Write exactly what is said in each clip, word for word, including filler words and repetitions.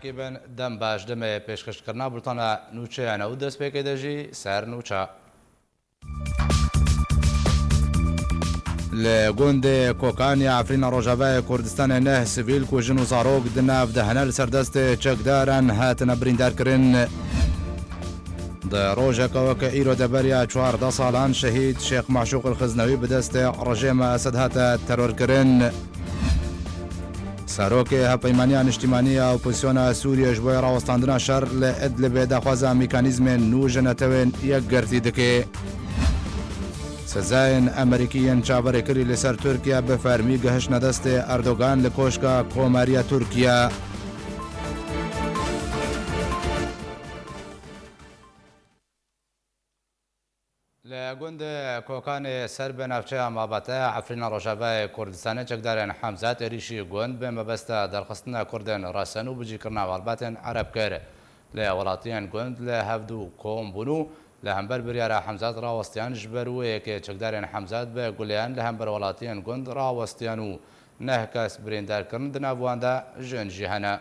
Kêbin dem baş demê pêşkişkirina bultana nûçeyan û destpêkê de jî ser nûça. Li gundê Kokanê Efrîna Rojavayê Kurdistanê neh sivîl ku jin û zarok di nav de hene li ser destê çekdaran hatine birîndarkirin. Di rojeke weke îro de beriya çardeh salan şehîd Şêx Maşûq El Xiznewî bi destê rejêma Esed hate terorkirin. Serokê Hevpeymaniya Niştîmanî ya Opozisyona Sûriyê ji bo rawestandina şer li Idlibê daxwaza mekanîzmên nû ji netewên yekgirtî dike. Sezayên Amerîkî yên çaverêkirî li ser Tirkiye bi fermî gihiştine destê Erdogan li Koşka Komariya Tirkiye. Li gund Kokanê ser bi navçeya Mabate Efrîna Rojavayê Kurdistanê çekdarên Hemzat êrîşî gund bi mebesta derxistina Kurdên resen û bicîkirina malbatên Ereb kir. Li welatiyên gund li hevdû kom bûn û li hember biryara Hemzat rawestiyan, ji ber wê yekê çekdarên Hemzat bi guleyan li hember welatiyên gund rawestiyan û neh kes birîndar kirin, di nav wan de jin jî hene.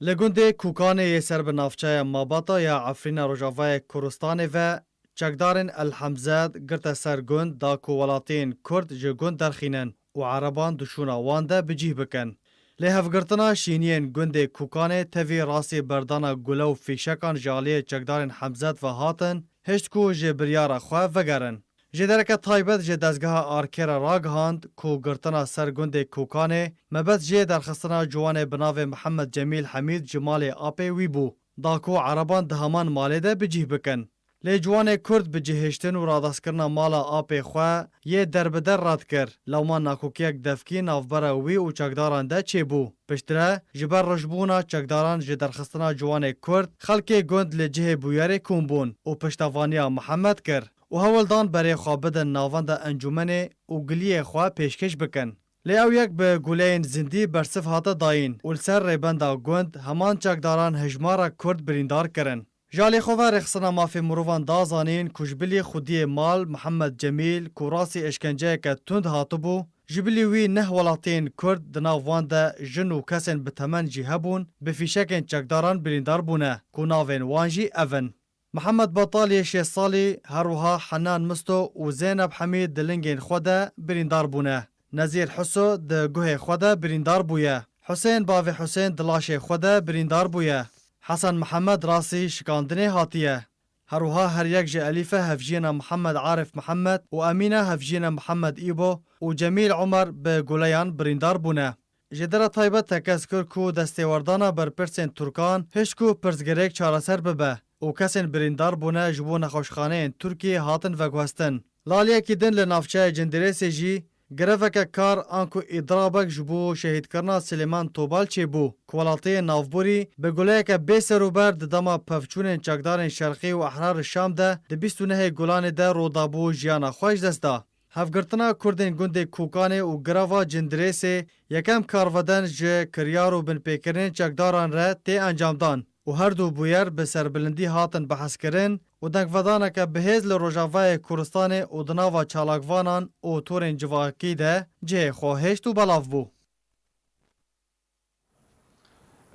Li gundê Kûkanê yê ser bi navçeya Mabata ya Efrîna Rojavayê Kurdistanê ve çekdarên El Hemzet girte ser gund da ku welatiyên Kurd ji gund derxînin û Ereban di şûna wan de bi cih bikin. Lê hevgirtina şîniyên gundê Kûkanê tevî rastî berdana gule û fîşekan ji aliyê çekdarên Hemzet ve hatin, hişt ku ji biryara xwe vegerin. Jêdereke taybet ji dezgeha Arkê re ragihand ku girtina ser gundê Kokanê mebest jê derxistina ciwanê bi navê Mihemed Cemîl Hemîd ji malê apê wî bû, da ku Ereban di heman malê de bi cih bikin. Lê ciwanê Kurd bi cihhiştin û radestkirina mala apê xwe yê derbider red kir, lewma nakokiyek devkî navbera wî û çekdaran de çêbû. Piştre, ji ber rijbûna çekdaran ji derxistina ciwanê Kurd, xelkê gund li cihê bûyerê kom bûn û piştevaniya Mihemed kir. û hewl dan berê xwe bidin navenda encûmenê û giliyê xwe pêşkêş bikin. Lê ew yek bi guleyên zindî bersiv hate dayîn û li ser rêbenda gund heman çekdaran hejmara Kurd birîndar kirin. Ji alî xwe ve rêxistina mafê mirovan da zanîn ku ji bilî xwediyê mal Mihemed Cemîl ku rastî êşkenceyeke tund hatibû, ji bilî wî neh welatiyên Kurd di nav wan de jin û kesên bi temen jî hebûn, bi fîşekên çekdaran birîndar bûne ku navên wan jî ev in. Mihemed Batal yê şêst salî, her wiha Henan Misto û Zeyneb Hemîd di lingên xwe de birîndar bûne. Nezîr Huso di guhê xwe de birîndar bûye. Husên bavê Husên di laşê xwe de birîndar bûye. Hesen Mihemed rastî şikandinê hatiye. Her wiha her yek ji Elîfe hevjiyena Mihemed Arif Mihemed û Emîna hevjiyena Mihemed Îbo û Cemîl Omer bi guleyan birîndar bûne. Jêdera taybet tekez kir ku destêwerdana berpirsên Tirkan hişt ku pirsgirêk çareser bibe û kesên birîndar bûne ji bo nexweşxaneyên Tirkiyê hatin veguhestin. Li aliyekî din li navçeya Cindirêsê jî greveke kar anku îdirabek ji bo şehîdkirina Silêman Tobal çêbû, ku welatiyên navborî bi guleyeke bê serûber di dema pevçûnên çekdarên Şerqî û Ehrar Şam de di bîst û nehê Gulanê de rû dabû jiyana xwe ji dest da. Hevgirtina Kurdên gundê Kokanê û girava Cindirêsê yekem karveden ji kiryar û binpêkirinên çekdaran re tê encamdan û her du bûyer bi serbilindî hatin behskirin û dengvedaneke bihêz li Rojavayê Kurdistanê û di nava çalakvanan û torên civakî de cihê xwe hêşt û belav bû.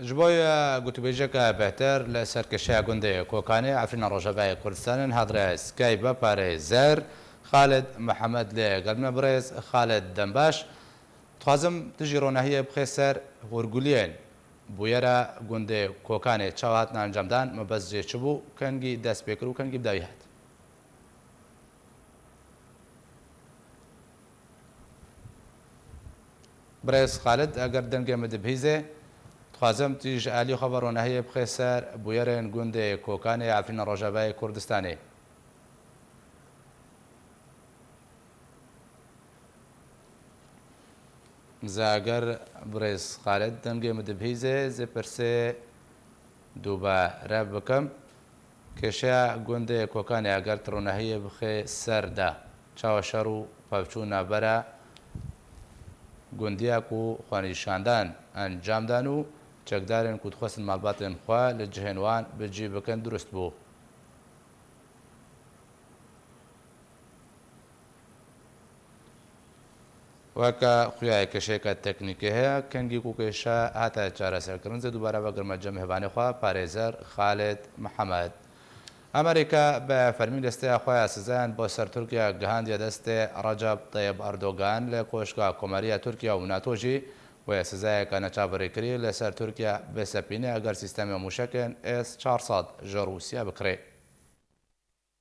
Ji bo, e, gotûbêjeke bêhtir li ser kêşeya gundê Kokanê Efrîna Rojavayê Kurdistanê, hadre Skype ve parêzer Xalid Mihemed li gel me. Birêz Xalid, dem baş. Dixwazim tu jî ronahiyê bixê ser hûrguliyên bûyera gundê Kokanê çawa hatin encamdan, mebest jê çi bû, kengî dest pê kir û kengî bi dawî hat? Birêz Xalid, eger dengê min dibihîzê, dixwazim tu ji alî xwe ve ronahiyê bixê ser bûyerên gundê Kokanê Efrîna Rojavayê Kurdistanê. Zê eger birêz Xalid dengê min dibihîzê, zê pirsê dubare bikim. Kêşeya gundê Kokanê eger tu ronahiyê bixê ser de, çawa şer û pevçûn navbera gundiya ku xwenîşandan encam dan û çekdarên ku dixwestin malbatên xwe li cihên wan bi cî bikin durust bû? Weke xuya kêşeyeke teknîkê heye, kengî ku kêşe hate çareserkirin, zê dubare vegirme cem hêvanê xwe, parêzer Xalid Mihemed. Amerîka bi fermî listeya xwe ya sizayan bo ser Tirkiye gihandiye destê Recep Tayyip Erdogan li Koşka Komarî ya Tirkiye û NATO jî wê sizayeke neçaverêkirî li ser Tirkiye bisepîne eger sîstemê mûşekên S çar sed ji Rûsya bikirê.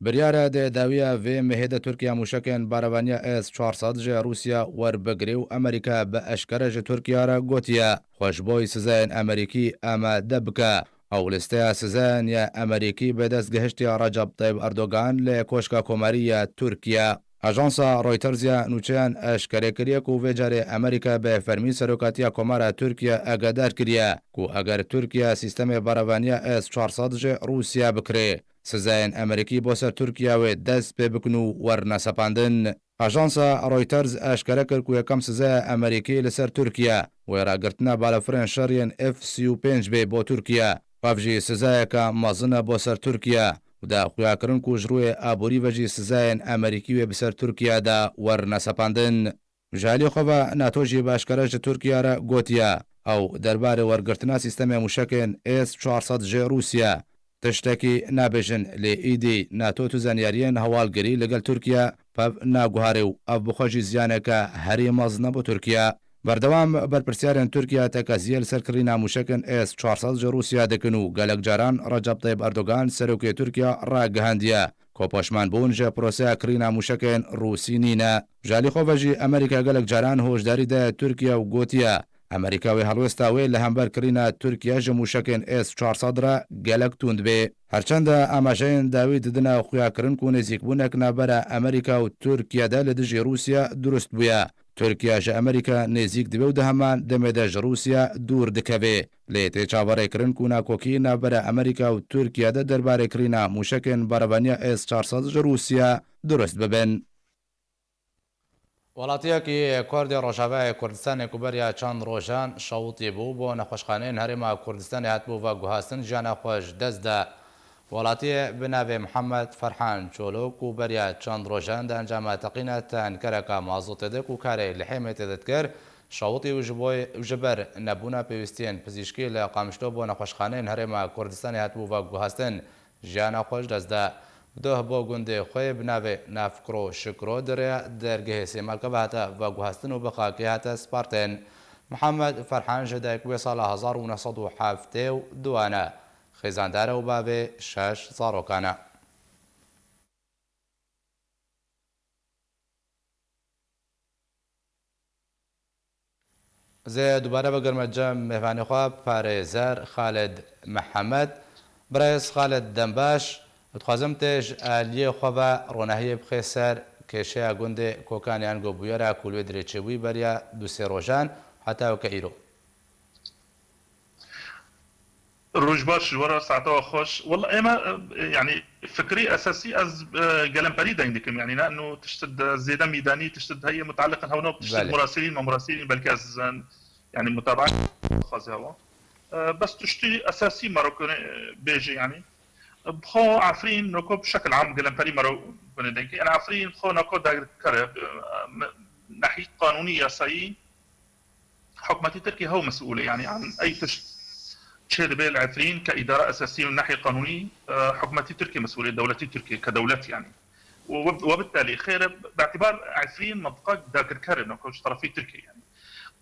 Biryar e di dawiya vê mehê de Tirkiye mûşekên barevaniya S çar sed ji Rûsya werbigirê û Amerîka bi eşkere ji Tirkiye re gotiye, xwe ji bo sizayên Amerîkî amade bike. Ew listeya sizayên ya Amerîkî bi dest gihiştiye Recep Tayyip Erdogan li Koşka Komarî ya Tirkiye. Ajansa Reuters ya nûçeyan eşkere kiriye ku vê carê Amerîka bi fermî serokatiya Komara Tirkiye agadar kiriye ku eger Tirkiye sîstemê barevaniya S çar sed ji Rûsya bikirê, sizayên Amerîkî bo ser Tirkiye wê dest pê bikin û werne sepandin. Ajansa Reuters eşkere kir ku yekem sizaya Amerîkî li ser Tirkiye wê ragirtina balafirên şer yên F sî û pênc bê bo Tirkiye. Ev jî sizayeke mezin e bo ser Tirkiye û da xuyakirin ku ji rûyê aborî ve jî sizayên Amerîkî wê bi ser Tirkiye de werne sepandin. Ji alî xwe ve NATO jî bi eşkere ji Tirkiye re gotiye, ew derbarê wergirtina sîstemê mûşekên S çar sed ji Rûsya tiştekî nabêjin, lê îdî NATO tu zanyariyên hewalgirî li gel Tirkiye pev naguhare û ev bi xwe jî ziyaneke herî mezin e bo Tirkiye. Berdewam berpirsyarên Tirkiye tekeziyê li ser kirîna mûşekên S çar sed ji Rûsya dikin û gelek caran Recep Tayyip Erdogan, serokê Tirkiye, ragihandiye ku paşman bûn ji proseya kirîna mûşekên Rûsî nîne. Ji alî xwe ve jî Amerîka gelek caran hoşdarî daye Tirkiye û gotiye, Amerîka wê helwesta wê li hember kirîna Tirkiye ji mûşekên S çar sed re gelek tund bê. Herçende amajeyên dawî didine xuyakirin ku nêzîkbûnek navbera Amerîka û Tirkiye de li dijî Rûsya dirust bûye. Tirkiye ji Amerîka nêzîk dibe û di heman demê de ji Rûsya dûr dikeve. Lê tê çaverêkirin ku nakokî navbera Amerîka û Tirkiye de derbarê kirîna mûşekên barevaniya S çar sed ji Rûsya dirust bibin. Welatiyekî Kurdê Rojavayê Kurdistanê ku beriya çend rojan şewitî bû bo nexweşxaneyên Herêma Kurdistanê hatibû veguhastin, jiyana xwe ji dest da. Welatiyê bi navê Mihemed Ferhan Çolok ku beriya çend rojan di encama teqîna tankereke mazotê de ku karê li Hêmê tê de dikir, şewitî û ji bo, û ji ber nebûna pêwîstiyên pizîşkî li Qamişlo bo nexweşxaneyên Herêma Kurdistanê hatibû veguhastin, jiyana xwe ji dest da. Bi doh bo gundê xwe yê bi navê Navkro Şikro di rêya dergehê Sêmalka ve hate veguhastin û bi xakê hate spartin. Mihemed Ferhan ji dayik bûye sala hezar û neh sed û heftê û duan e. Xêzandar e û bavê şeş zarokan e. Zê dubare bigirme cem mêvanê xwe, parêzer Xalid Mihemed. Birêz Xalid, dem baş. Dixwazim tê ji aliyê xwe ve ronahiyê bixê ser kêşeya gundê Kokanê ango bûyera ku li wê dirê çêbûyî beriya du sê rojan heta weke îro. Roj baş ji we re, saeta we xweş. Wela ême, e, yanî fikrî esasî ez, e, gelemperî deng dikim. Yanî ne eno tişt de zêde mîdanî, tişt heye mutaliqin hewna, tişt Belê. murasilîn, me murasilîn belkî ez, e, yanî mutabaa xwazî hewa. E, bes tiştî esasî me re kone, e, bêje yanî. Bi xwe Efrîn noko bi şekil am gelemperî me re kone deng. Yanî Efrîn xwe noko dagirker e, e, me, nahî qanûnî yasayî, Hikûmetî Tirkî hew mesûl e, yanî an ey tişt çê dibe li Efrîn ke îdara esasî û nahî qanûnî, e, hikûmetî Tirkî mesûl e, dewletî Tirkî ke dewlet yanî. Û we, we bitalî xêr e, bi îtîbar Efrîn mintiqa dagirker e, noko ji terefî Tirkî yanî.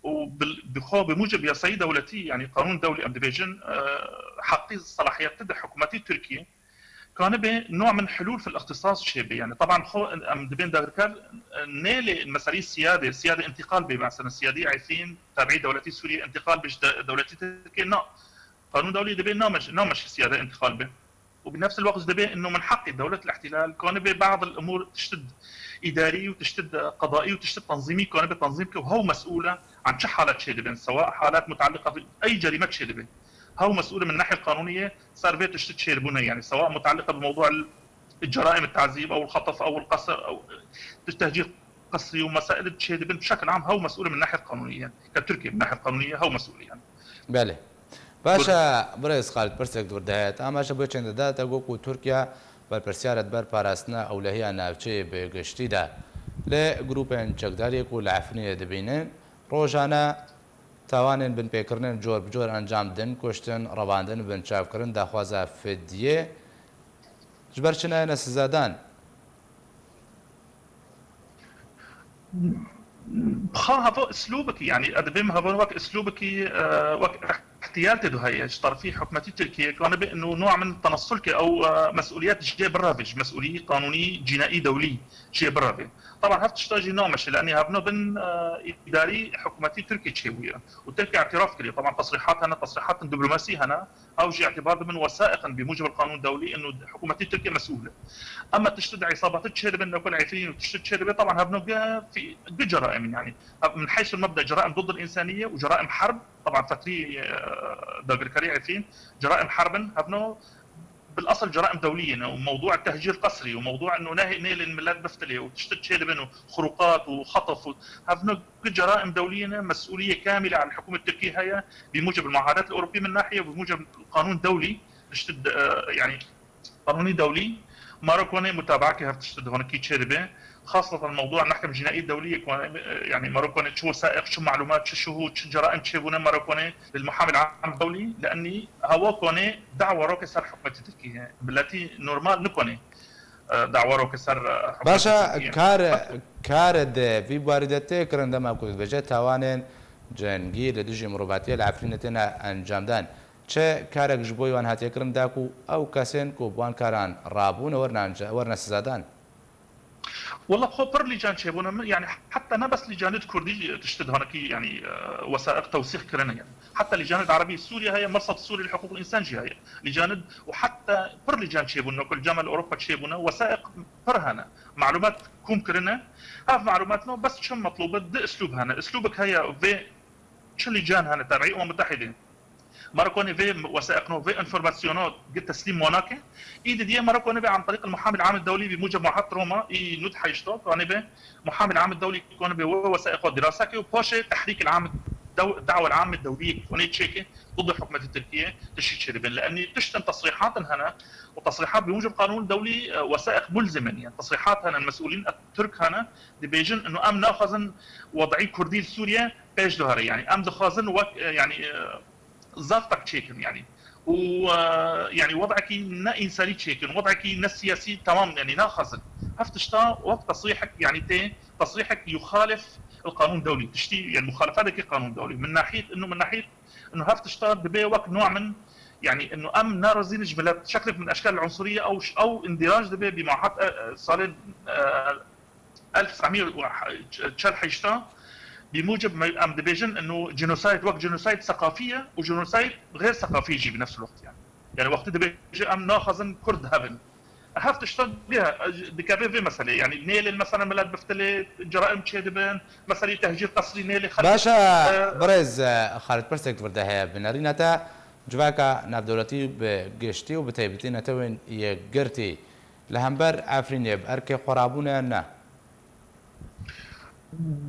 Û bi, bi xwe bi mucib yasayî dewletî, yanî qanûn dewlî em dibêjin, e, heqî selahiyet dide hikûmetî Tirkî. Kanibe nû min hilûl fil îxtisas çêbe. Yanî, teban xwe em dibên dagirker, ne lê meselî siyadê, siyadê întîqal bê, mesela siyadî Efrîn, tabiî dewletî Sûriyê întîqal bê ji de-, dewletî Tirkiyê, na. Qanûn dewlî dibê nameş-, nameşe siyade întîqal be. Û bi nefs el wext dibê ino min heqî dewlet el ihtilal, kanibe ba'd el umûr tiştid îdarî û tiştid qedaî û tiştid tenzîmî kanibe tenzîm ke û hew mesûl e, an çi halet çêdibin, sewa halet mutaliqa bi ey cerîme çêdibin. Hew mesûl min nehê qanûnî ye, ser vê tiştî çêbûne, yanî sewa mutaliqa bi mewdû el ceraim tazîb, ew el xetef, ew el qesr, ew tişt tehcîr qesrî û mesail çêdibin, bi şekil am hew mesûl min nehê qanûnî ye. Ke Tirkiye min nehê qanûnî ye, hew mesûl yani. Belê. Baş e, birêz Xalid, pirsek di wir de heye. Te amaje bê çênde de, te got ku Tirkiye berpirsiyar e di ber parastina ewlehiya navçeyê bi giştî de. Li grûpên çekdariyê ku li Efrînê dibînin, rojane tawanên binpêkirinên cor bi cor encam didin, kuştin, revandin, binçavkirin, daxwaza fidyê. Ji ber çi nayêne sizadan? Bixa heva islûbekî, yanî ez dibêm heva wek islûbekî, e, wek ihtiyal tê de heye ji terefî hikûmetî Tirkiyê, kanibe inu nû min tenesul ke ew, e, mesûliyet jê bireve, ji mesûlî qanûnî cînaî dewlî jê bireve. Taban hev tişta jî nameşe, lenî hevno bin, e, îdarî hikûmetî Tirkiyê çêbûye û Tirkiye îtiraf kiriye. Taban tesrîhat hene, tesrîhatên diplomasî hene, ew jî îtibar dibin wesaîqin bi mucib qanûn dewlî inu hikûmetî Tirkiyê mesûl e. Ema tiştê di îsabatê çêdibin, nekul Efrîn û tiştê çêdibe, taban hevno ge fî-, ge ceraîm in, yanî. Hev-, min heysul mebda ceraîm did el însanî ye û ceraîm herb, taban fetrî, e, dagirkerî Efrîn, ceraîm herb in, hevno bil asl ceraîm dewlî ne û mewdûa tehcîr qesrî û mewdûa inu nehê-, nêlên milet biftilê û tiştê çêdibin û xuruqat û xetf û hevno ge ceraîm dewlî ne, mesûlîye kamîle al hikûmet Tirkî heye, bi mucib al muahadat al Ewropî min nahiye, bi mucib al qanûn dewlî, tiştê, e, yanî qanûnî dewlî, maro kone mutabaakê hev tiştê di honekî çêdibe. Xaseten mewdûa mehkem cînaî dewlî ye kone, e, yanî maro kone çi wesaîq, çi malûmat, çi şuhûd, çi ceraîm çêbûne maro kone li muhamil am dewlî, li enî hewa kone dawa roke ser hikûmetî Tirkî ye. Miletî normal nikone, e, dawa roke ser, e, hikûmetî Tirkî ye. Başa kar, kar di vî barî de tê kirin dema ku dibêje tawanên cengî li dijî mirovatiyê li Efrînê têne encamdan. Çi karek ji bo wan hatiye kirin da ku ew kesên ku bi wan karan rabûne werine anca-, werine sizadan? Wela xwe pir lîcan çêbûne min, yanî heta ne bes lîcanê di kurdî tiştê di hanekî, yanî, e, wesaîq tewsîq kirine, yanî. Heta lîcanê di erebî Sûriye heye, Mirsad Sûrî li hiqûq însan jî heye. Lîcanê û heta pir lîcan çêbûne, ku li cem li Ewropa çêbûne, wesaîq pir hene. Malûmat kom kirine. Ev malûmat no bes çi metlûb e, di islûb hene. Islûbek heye vê çi lîcan hene, tebeî Umem Mutehîdê. Mara konê vê wesaîqno, vê înformasyono gi teslîm wan nake. Î didiye mara konê bê an terîq al-Muhamî al-Am ad-Dewlî bi muceb muahadet Roma, î nûd heyşto, konê bê Muhamî al-Am ad-Dewlî konê bê wê wesaîqo dirasa ke û paşê tehrîk al-Am dew-, da'wa al-Am ad-Dewlî konê çêke ضد hikûmetê Tirkiyê tişî çêdibin. Li enî tiştin tesrîhatin hene û tesrîhat bi muceb qanûn dewlî, e, wesaîq mulzim in. Yanî tesrîhat hene, mesûlîn Tirk hene, dibêjin inu em naxwazin wed'î Kurdî li Sûriye pêş de here. Yanî em dixwazin wek, e, yanî, e, zaftek çêkin, yanî. Û, e, yanî wed'ekî ne însanî çêkin, wed'ekî ne siyasî temam, yanî naxwazin. Ev tişta wek tesrîhek, yanî tê tesrîhek yuxalif el qanûn dewlî, tiştî, yanî muxalefetekî qanûn dewlî. Min nahît, inu min nahît, inu ev tişta dibe wek nû min, yanî inu em narazîn ji milet, şeklek min eşkal unsuriye ew, ew indirac dibe bi muahat, e, e, salên, e, elf sed û çel heşt, bi mucib me-, em dibêjin inu genocide wek genocide seqafî ye û genocide xêr seqafî jî bi nefs el wext yani. Yani wextî dibêje em naxwazin Kurd hebin. Hev tişta dihe, dikeve vê meselê. Yani nêlên mesela milet biftilê, ceraim çêdibin, meselê tehcîr qesrî nêlê xelk. Baş e, e, birêz, e, Xalid, pirsek vir de heye. Bi nerîna te civaka navdewletî bi giştî û bi taybetî netewên yekgirtî li hember Efrînê bi erkê xwe rabûne yan ne?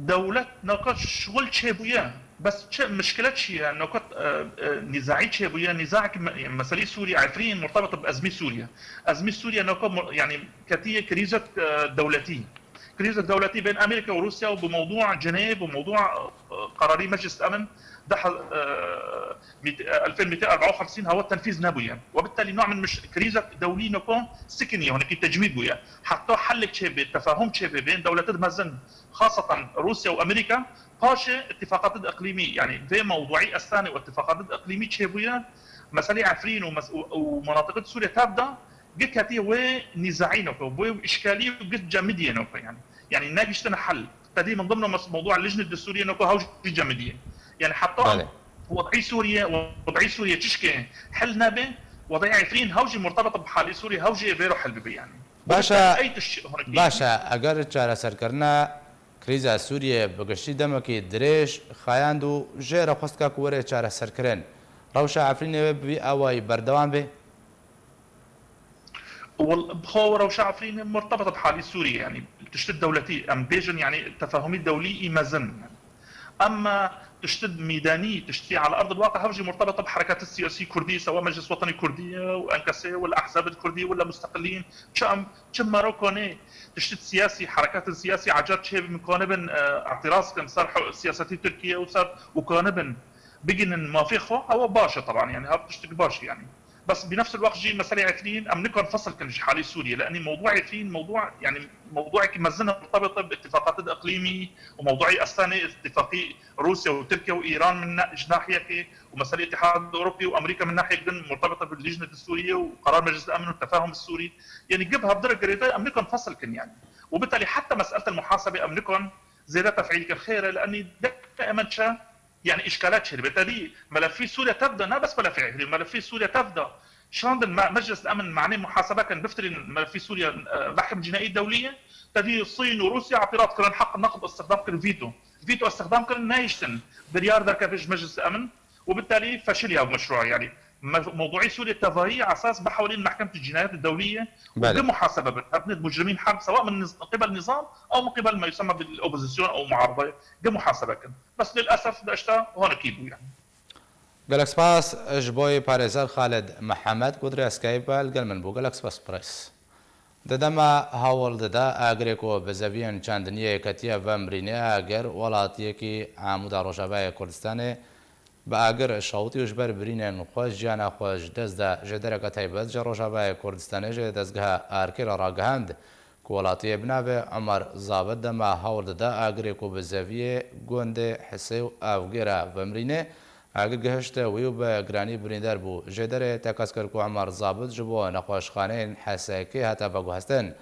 Dewlet naka şuxul çêbûye. Bes çi mişkile çi ye? Naka, e, e, nîzaî çêbûye. Nîzaek me-, meselî Sûriye, Efrîn murtebit bi ezmî Sûriye. Ezmî Sûriye naka mu-, yanî ketiye krîzek, e, dewletî. Krîzek dewletî bên Amerîka û Rûsya û bi mewdûa Cenêv û mewdûa, e, qerarî Meclis Emin deh, e, mît-, elfên mîtê erba û xemsîn hewa tenfîz nebûye. Webitalî nû min miş-, krîzek dewlî nako sikiniye, hinekî tecmîd bûye. Heta hellek çêbe, tefahum çêbe, bên dewletê mezin, xaseten Rûsya û Amerîka, paşê îtîfaqatê îqlîmî, yanî vê mewduî estane û îtîfaqatê îqlîmî çêbûye, meselê Efrîn û mes-, û, û menatiqê Sûriye tev de, gi ketiye wê nîzaî nako, wê îşkalî û gi cemidiyê nako, yanî. Yanî negiştine hel. Tedî min dimno mes-, mewdûa lijnê destûriyê nako hew jî cemidiyê. Yanî heta Belê. Wed'î Sûriye, wed'î Sûriye çişkê hel nebe, wed'î Efrîn hew jî murtebit bi halê Sûriye, hew jî ê vêro hel bibe yanî. Baş e, Ey tişt honekî. Baş e, eger çareserkirina krîza Sûriye bi giştî demekî dirêj xayand û jê re xwestka ku were çareserkirin, rewşa Efrînê wê bi vî awayî berdewam be? Wel, bi xwe rewşa Efrînê murtebit bi halî Sûriyê, yanî tiştê dewletî, em bêjin, yanî tefahumî dewlî î mezin, yanî. Ama tiştê mîdanî, tiştê ala erd el-waqi, hev jî murtebit bi herekat siyasî kurdî, sewa Meclis Wetenî Kurdî ye û ENKSê wala ehzab kurdî wala mustaqilîn, çi em, çi Maroko ne, tiştê siyasî, herekat siyasî ecar çêbin, kanibin, e, îtiraz kin ser hu-, siyasetê Tirkiye û ser û kanibin bigihînin mafê xwe, ewa baş e, teban, yani, hev tiştek baş e, yani. Bes bi nefs el-wext jî meselê Efrîn em nikan fesil kin ji halê Sûriyê. Lê enî mewdûa Efrîn, mewdûa, yani, mewdûekî mezin e, murtebit bi ittifaqatê iqlîmî û mewdûa Estanê, ittifaqî Rûsya û Tirkiye û Îran min na-, ji nahiyekê û meselê Îtîhad Ewropî û Amerîka min nahiyek din murtebit bi Lijnetê Sûriyê û qerar Meclis Emn û Tefahum Sûrî. Yani, giv hevdire girêdayî em nikan fesil kin, yani. Û bitalî heta meseleta muhasebe em nikan zêde tefîl kin. Xêr e, lê enî daimen çi Yani îşkala çêdibe. Tedî melefî Sûriye tevda, ne bes melefî Efrîn, melefî Sûriye tevda. Şandin me-, Meclis Emin manê muhasebe kin, biftirîn melefî Sûriye, e, Mehkem Cînaî Dewlî ye. Tedî Sîn û Rûsya îtiraz kirin, heq neqd îstixdam kirin, vîto. Vîto îstixdam kirin, nehiştin biryar derkeve ji Meclis Emin û bitalî feşiliya meşrûa, yani. Me-, mewdûî Sûriye tevayî esas bi hewlên Mehkemê Cînayet Dewlî ye û Belê. Di muhasebe bin. Hevnê mujrimîn herb, sewa min niz-, qibel nizam ew min qibel me yusemma bil opozisyon ew muarada, di muhasebe kin. Bes lilesef de işte honikî bû yani. Gelek spas ji bo parêzer Xalid Mihemed ku di rêya Skype ve li gel min bû. Gelek spas birêz. Di dema hewldida agirê ku bi zeviyên çandiniyê ketiye ve mirînê, agir welatiyekî Amûda Rojavayê Kurdistanê bi agir şewitî û ji ber birînên xwe jiyana xwe ji dest da. Jêdereke taybet ji Rojavayê Kurdistanê ji dezgeha Arkê re ragihand ku welatiyê bi navê Omer Zabit dema hewl dida agirê ku bi zeviyê gundê Hisê û Avgê re vemirîne, agir gihişte wî û bi giranî birîndar bû. Jêderê tekez kir ku Omer Zabit ji bo nexweşxaneyên Hesekê hate veguhestin.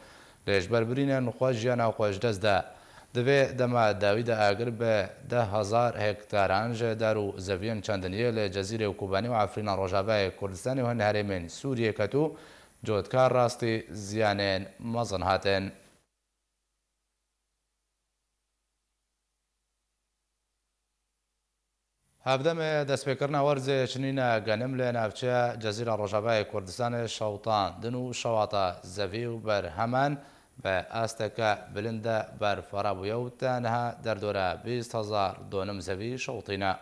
Lê ji ber birînên xwe jiyana xwe ji dest da. Di vê dema dawî de agir bi deh hezar hektaran ji dar û zeviyên çandiniyê li Cezîrê û Kobanê û Efrîna Rojavayê Kurdistanê û hin herêmên Sûriyê ket û cotkar rastî ziyanên mezin hatin. Hevdemê destpêkirina werzê çinîna genim li navçeya Cezîra Rojavayê Kurdistanê şewitandin û şewata zevî û berheman bi asteke bilind de berfireh bûye û tenha derdora bîst hezar donim zevî şewitîne.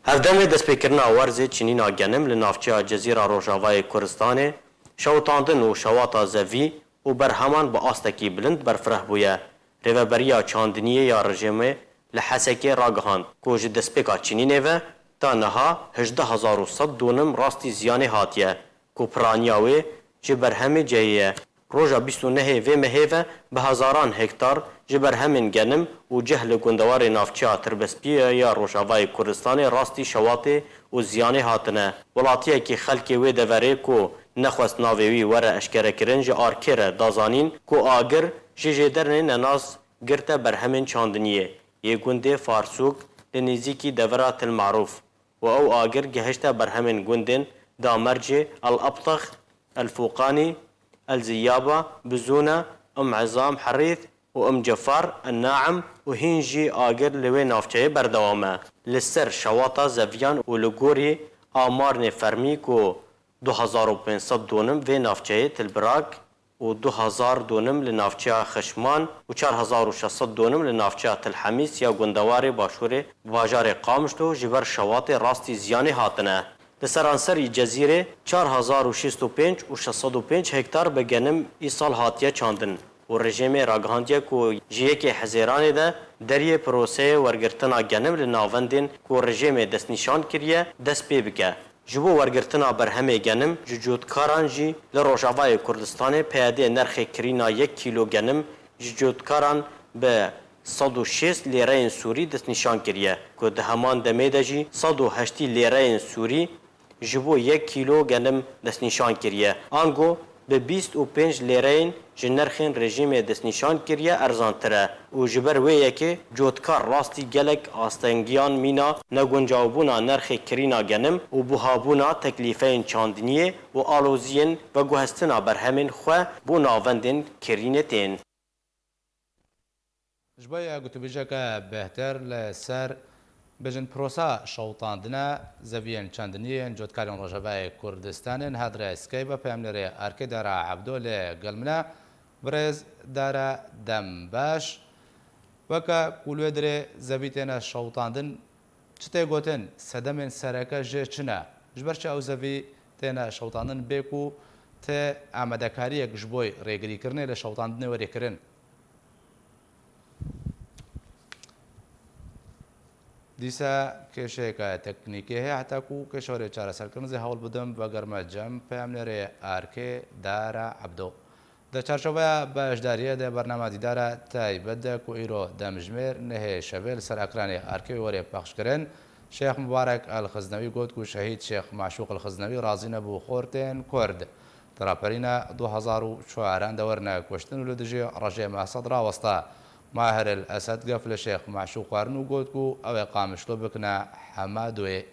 Hevdemê destpêkirina werzê çinîna genim li navçeya Cezîra Rojavayê Kurdistanê şewitandin û şewata zevî û berheman bi astekî bilind berfireh bûye. Rêveberiya çandiniyê ya rejîmê li Hesekê ragihand ku ji destpêka çinînê ve ta niha hejdeh hezar û sed donim rastî ziyanê hatiye ku piraniya wê ji berhemê cihê ye. Roja bîst û nehê vê mehê ve bi hezaran hektar ji berhemên genim û cih li gundewarê navçeya Tirbespiyê ya Rojavayê Kurdistanê rastî şewatê û ziyanê hatine. Welatiyekî xelkê wê deverê ku nexwest navê wî were eşkerekirin ji Arkê re da zanîn ku agir ji jêdernê nenas girte berhemên çandiniyê yê gundê Farsûk li nêzîkî devera Til Marûf û ew agir gihişte berhemên gundên Damercê, El Ebtex, El Fûqanî, El Ziyaba, Bizûne, Im Ezam Herîth û Im Cefar, El Naim û hîn jî agir li wê navçeyê berdewam e. Li ser şewata zeviyan û li gorî amarnê fermî ku du hezar û pênc sed donim vê navçeyê Til Birak, û du hezar donim li navçeya Xişman û çar hezar û şeş sed donim li navçeya Til Hemîs ya gundewarê başûrê bajarê Qamişlo ji ber şewatê rastî ziyanê hatine. Li seranserî Cezîrê çar hezar û şêst û pênc û şeş sed û pênc hektar bi genim îsal hatiye çandin û rejîmê ragihandiye ku ji yekê Hezêranê de deriyê proseyê wergirtina genim li navendên ku rejîmê destnîşan kiriye dest pê bike. Ji bo wergirtina berhemê genim ji cotkaran jî li Rojavayê Kurdistanê PYDê nirxê kirîna yek kîlo genim ji cotkaran bi sed û şêst lêreyên Sûrî destnîşan kiriye, ku di heman demê de jî sed û heştî lêreyên Sûrî ji bo yek kîlo genim destnîşan kiriye. Ango bi bîst û pênc lêreyên ji nirxên rejîmê destnîşan kiriye erzantir e û ji ber wê yekê cotkar rastî gelek astengiyan mîna neguncawbûna nirxê kirîna genim û buhabûna teklîfeyên çandiniyê û aloziyên veguhestina berhemên xwe bo navendên kirînê tên. Ji bo ya gotûbêjeke bêhtir li ser, bêjin, prosa şewitandina zeviyên çandiniyê yên cotkarên Rojavayê Kurdistanê niha di rêya Skype ve peyamnêrê Arkê Dara Ebdo li gel min e. Birêz Dara, dem baş. Weke ku li wê dirê zevî têne şewitandin, çi tê gotin, sedemên sereke jê çi ne? Ji ber çi ew zevî têne şewitandin bê ku ti amadekariyek ji bo rêgirîkirinê li şewitandinê were kirin? Dîsa kêşeyeke teknîkî heye, heta ku kêşa were çareserkirin zê hewl bidim, vegerime cem peyamnêrê Arkê Dara Ebdo. Di çarçoveya beşdariyê de bernama dîdara taybet de ku îro demjimêr nehê şevê li ser ekranê Arkê were pexşkirin, Şêx Mubarek El Xiznewî got ku şehîd Şêx Maşûq El Xiznewî razî nebû xortên Kurd di raperîna du hezar û çaran de werine kuştin û li dijî rejîma Esed rawesta. Maher El Esed gef li Şêx Maşûq xwarin û got ku ew ê Qamişlo bikine hema duê.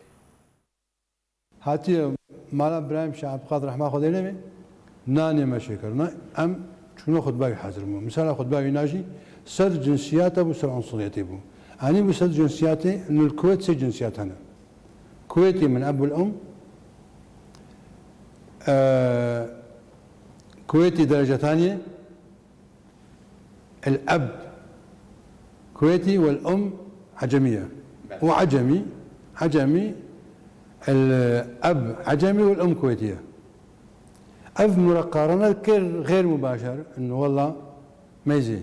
Hatiye mala Birahîm Şah Ebqad rehma Xwedê lê bê, nanê me çêkirine, em çûne xutba wî hazir bû. Misala xutba wî najî ser cinsiyata bû, ser unsuriyetê bû. Anî bû ser cinsiyatê, nû li Kuwêt sê cinsiyat hene. Kuwêtî min ebul um, e, Kuwêtî derece taniyê, الأب كويتي والأم عجمية. وعجمي، عجمي، الأب عجمي والأم كويتية. Ev mureqarana kir xêr mubaşer, in wela meyzê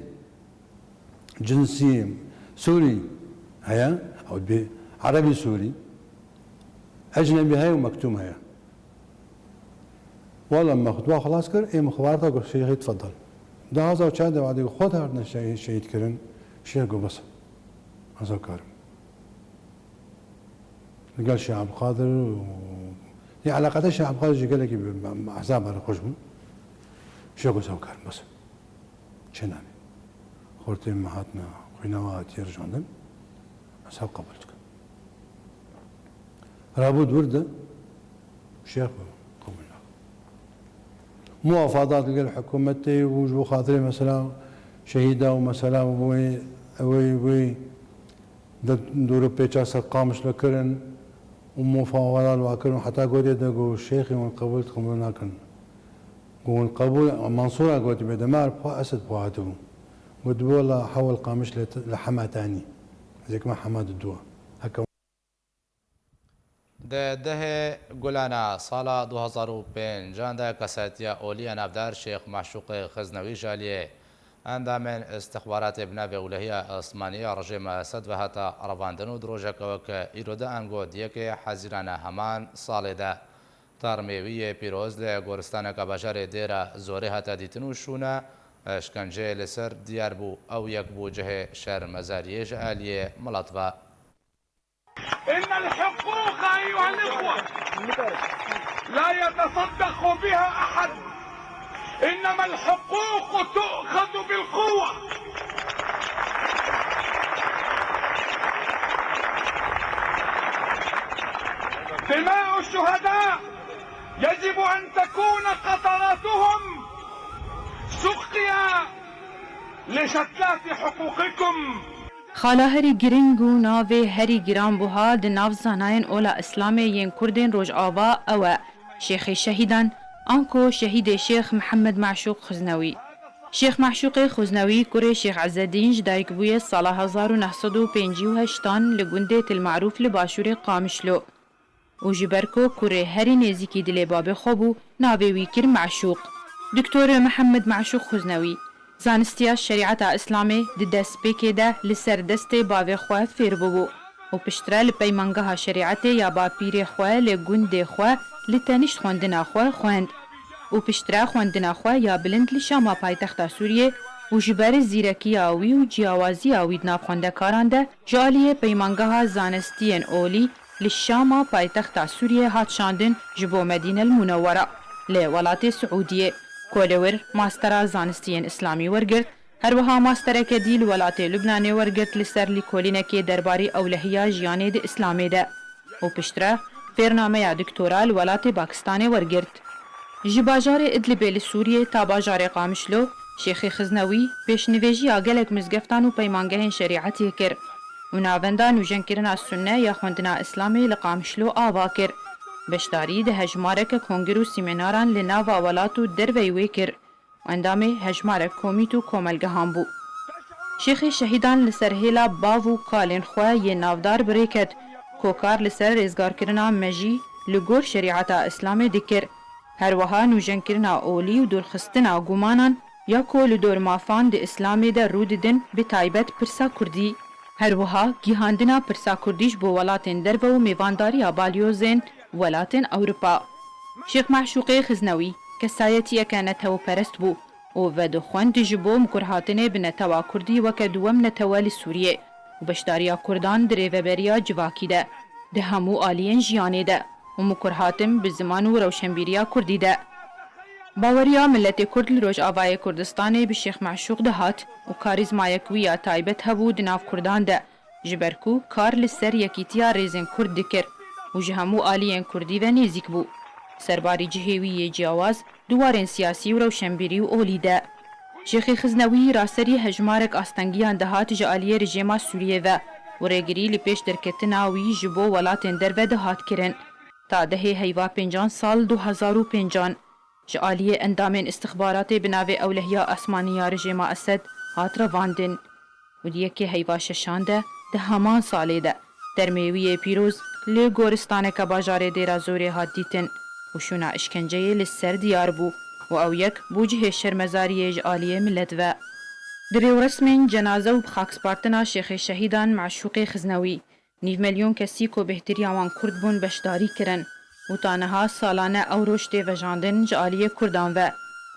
cinsî Sûrî heye, ew dibê Erebî Sûrî, ecnebî heye û mektûm heye. Wala me xutba xilas kir, ê min xebar da got, "Şêxê tfeddel." Du hezar û çar de wadî xwe hatine şehî-, şehîd kirin, şêx got, "Bes, ez karim." Li gel Şêx Ebdulkadir û, yê eleqete Şêx Ebdulkadir jî gelekî bi, bi, bi ehzaba re xweş bû. Şêx got, "Ez karim, bes." Çênanê. Xortê me hatine, xwîna we hatiye rijandin. Ez hev qebûl dikim. Rabû di wir de şêx qebûl nake. Muwafadat li gel hikûmetê û ji bo xatirê mesela şehîda û mesela wê, wê, wê de dûr û pêça ser Qamişlo kirin û mufawelat wa kirin û heta gotê de got, "Şêxê hûn qebûl dikin, hûn nakin." Got, "Hûn qebûl." Mansûra gotibê, demar pa Esed pa hatibû. Gotibû, "Wela hewil Qamişlo li hema tanî." Ez ê kima hema diduwa. Heke Di dehê Gulana sala du hezar û pêncan de kesetiya olî ya navdar Şêx Maşûqê Xiznewî ji aliyê endamên îstixbaratê bi navê Ewlehiya Osmanî ya rejîma Esed ve hate revandin û di rojeke weke îro de ango di yekê Hezîrana heman salê de termê wî yê pîroz li goristaneke bajarê Dêra Zorê hate dîtin û şûna îşkenceyê li ser diyar bû. Ew yek bû cihê şermezariyê ji aliyê milet ve. إن الحقوق أيها الإخوة لا يتصدق بها أحد، إنما الحقوق تؤخذ بالقوة. دماء الشهداء يجب أن تكون قطراتهم سقيا لشتلات حقوقكم. Xala herî giring û navê herî giranbuha di nav zanayên ola Îslamê yên Kurdên Rojava ew e, Şêxê Şehîdan, anko Şehîdê Şêx Mihemed Maşûq Xuznewî. Şêx Maşûqê Xuznewî kurê Şêx Ezzedîn ji dayik bûye sala hezar û neh sed û pêncî û heştan li gundê Til Marûf li başûrê Qamişlo. Û ji ber ku kurê herî nêzîkî dilê babê xwe bû, navê wî kir Meşûq. Doktor Mihemed Meşûq Xuznewî, zanistiya şerîeta Îslamê di destpêkê de li ser destê bavê xwe fêr bûbû û piştre li peymangeha şerîetê ya bapîrê xwe li gundê xwe li tenişt xwendina xwe xwend û piştre xwendina xwe ya bilind li Şama paytexta Sûriyê û ji ber zîrekiya wî û ciyawaziya wî di nav xwendekaran de ji aliyê Peymangeha Zanistiyên Olî li Şama paytexta Sûriyê hat şandin ji bo Medîne el Munewwera li welatê Siûdiyê, ku li wir mastera zanistiyên Îslamî wergirt, her wiha mastereke dî li welatê Lubnanê wergirt li ser lîkolînekê derbarî ewlehiya jiyanê di Îslamê de û piştre fêrnameya doktora li welatê Pakistanê wergirt. Ji bajarê Idlibê li Sûriyê ta bajarê Qamişlo, Şêxê Xiznewî pêşnivêjiya gelek mizgeftan û peymangehên şerîetê kir û navenda nûjenkirina Sunne ya xwendina Îslamê li Qamişlo ava kir. Beşdarî di hejmareke kongir û sîmînaran li nava welat û derveyî wê kir û endamê hejmarek komît û komelgehan bû. Şêxê şehîdan li ser hêla bav û kalên xwe yê navdar bi rê ket ku kar li ser rêzgarkirina mejî li gor şerîeta Îslamê dikir. Her wiha nûjenkirina olî û dûrxistina gumanan ya ku li dor mafan di Îslamê de rû didin, bi taybet pirsa kurdî. Her wiha gihandina pirsa kurdî ji bo welatên derve û mêvandariya balyozên welatên Ewropa. Şêx Meşûqê Xiznewî kesayetiyeke netewperest bû û vedixwend ji bo mikurhatinê bi netewa kurdî weke duwem netewe li Sûriyê û beşdariya kurdan di rêveberiya civakî de, di hemû aliyên jiyanê de û mikurhatin bi ziman û rewşenbîriya kurdî de. Baweriya miletê kurd li Rojavayê Kurdistanê bi Şêx Meşûq dihat û karîzmayek wî ya taybet hebû di nav kurdan de, ji ber ku kar li ser yekîtiya rêzên kurd dikir û ji hemû aliyên kurdî ve nêzîk bû. Serbarî cihê wî yê ciyawaz di warên siyasî û rewşenbîrî û olî de. Şêxê Xiznewî raserî hejmarek astengiyan dihat ji aliyê rejêma Sûriyê ve û rêgirî li pêş derketina wî ji bo welatên derve dihat kirin. Ta dehê heyva pêncan sal du hezar û pêncan, ji aliyê endamên istixbaratê bi navê Ewlehiya Asmanî ya rejêma Esed hat revandin û di yekê heyva şeşan de di heman salê de termê wî yê pîroz li goristaneke bajarê Dêra Zorê hat dîtin û şûna îşkenceyê li ser diyar bû û ew yek bû cihê şermezariyê ji aliyê milet ve. Di rêwresmên cenaze û bi xakspartina Şêxê Şehîdan Meşûqê Xiznewî, nîv milyon kesî ku bêhtiriya wan kurd bûn beşdarî kirin û ta niha salane ew roj tê vejandin ji aliyê kurdan ve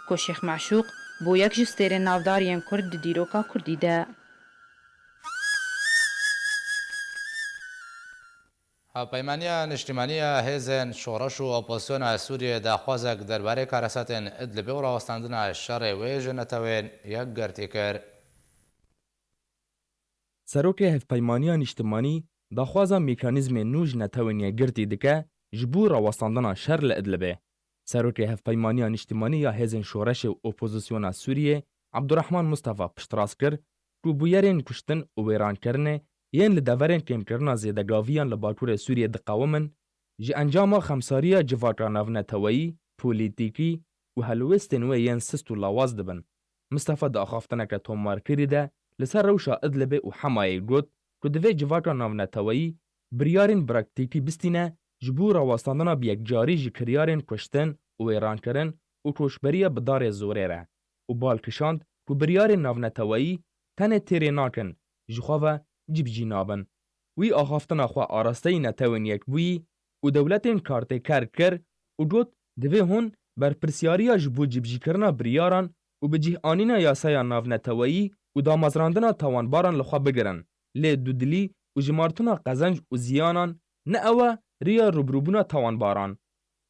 ku Şêx Meşûq bû yek ji stêrên navdar yên kurd di dîroka kurdî de. Hevpeymaniya Niştimanî ya Hêzên Şoreş û Opozisyona Sûriyê daxwazek derbarê karesatên Idlibê û rawestandina şerê wê ji Netewên Yekgirtî kir. Serokê Hevpeymaniya Niştimanî daxwaza mekanîzmên nû ji Netewên Yekgirtî dike ji bo rawestandina şer li Idlibê. Serokê Hevpeymaniya Niştimanî ya Hêzên Şoreşê û Opozisyona Sûriyê Abdurrahman Mustafa piştrast kir ku bûyerên kuştin û wêrankirinê yên li deverên kêmkirina zêdegaviyan li Bakurê Sûriyê diqewimin, ji encama xemsariya civaka navneteweyî, polîtîkî û helwestên wê yên sist û lawaz dibin. Mistefa di axaftineke tomarkirî de li ser rewşa Idlibê û Hemayê got ku divê civaka navneteweyî biryarên praktîkî bistîne ji bo rawestandina bi yekcarî ji kiryarên kuştin û wêrankirin û koçberiya bi darê zorê re û bal kişand ku biryarên navneteweyî tenê têrê nakin, ji xwe ve cibicî nabin. Wî axaftina xwe arasteyî Netewên Yekbûyî û dewletên kartêker kir û got, divê hûn berpirsiyariya ji bo cibicîkirina biryaran û bi cih anîna yasaya navneteweyî û damezrandina tawanbaran li xwe bigirin, lê dudilî û jimartina qezenc û ziyanan ne ew e riya rûbirûbûna tawanbaran.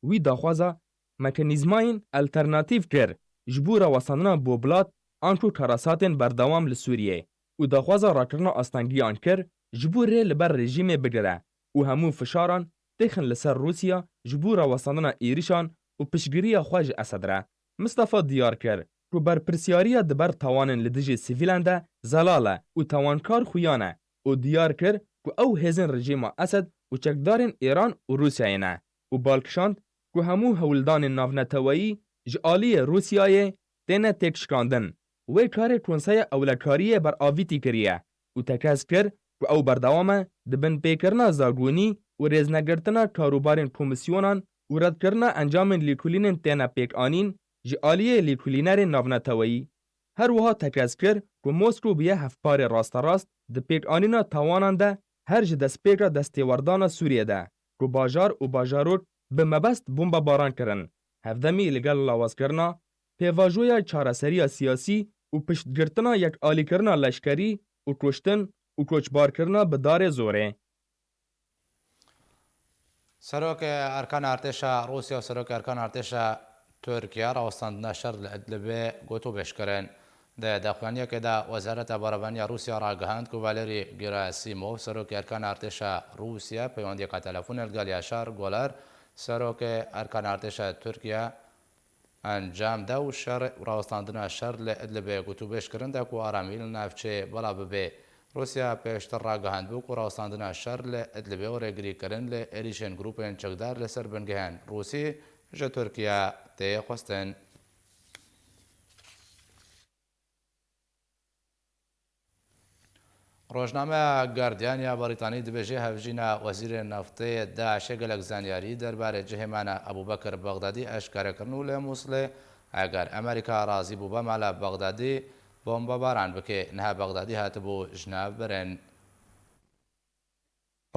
Wî daxwaza mekanîzmayên alternatîf kir ji bo rawestandina bobilat anku karesatên berdewam li Sûriyê û daxwaza rakirina astengiyan kir ji bo rê li ber rejîmê bigire û hemû fişaran têxin li ser Rûsya ji bo rawestandina êrişan û piştgiriya xwe ji Esed re. Mistefa diyar kir ku berpirsiyariya di ber tawanên li dijî sivîlan de zelal e û tawankar xuyan e û diyar kir ku ew hêzên rejîma Esed û çekdarên Îran û Rûsyayê ne û bal kişand ku hemû hewldanên navneteweyî ji aliyê Rûsyayê têne têkşikandin. Wê karê Konseya Ewlekariyê beravîtî kiriye û tekez kir ku ew berdewam e di binpêkirina zagonî û rêznegirtina karûbarên komîsyonan û redkirina encamên lêkolînên têne pêkanîn ji aliyê lêkolînerên navneteweyî. Her wiha tekez kir ku Moskow bûye hevparê rasterast di pêkanîna tawanan de her ji destpêka destêwerdana Sûriyê de ku bajar û bajarok bi mebest bombebaran kirin, hevdemî li gel lawazkirina pêvajoya çareseriya siyasî û piştgirtina yekalîkirina leşkerî û kuştin û koçbarkirina bi darê zorê. Serokê Erkan Artêşa Rûsya û Serokê Erkan Artêşa Tirkiye rawestandina şer li Idlibê gotûbêj kirin. Di daxuyaniyekê de Wezareta Berevaniya Rûsya ragihand ku Valerî Gerasimov, Serokê Erkan Artêşa Rûsya, peywendiyeke telefonê li gel Yaşar Goler, Serokê Erkan Artêşa Tirkiye, encam da û şer û rawestandina şer li Idlibê gotûbêj kirin da ku aramî li navçeyê bela bibe. Rûsya pêştir ragihandibû ku rawestandina şer li Idlibê û rêgirîkirin li êrîşên grûpên çekdar li ser bingehên Rûsî ji Tirkiye tê xwestin. Rojnameya Guardian ya Brîtanî dibêje, hevjîna wezîrê neftê DAIŞê gelek zanyarî derbarê cihê mane Ebûbekir Bexdadî eşkere kirin û li Mûsilê, eger Amerîka razî bûba mala Bexdadî, bombebaran bike. Niha Bexdadî hatibû ji nav birin.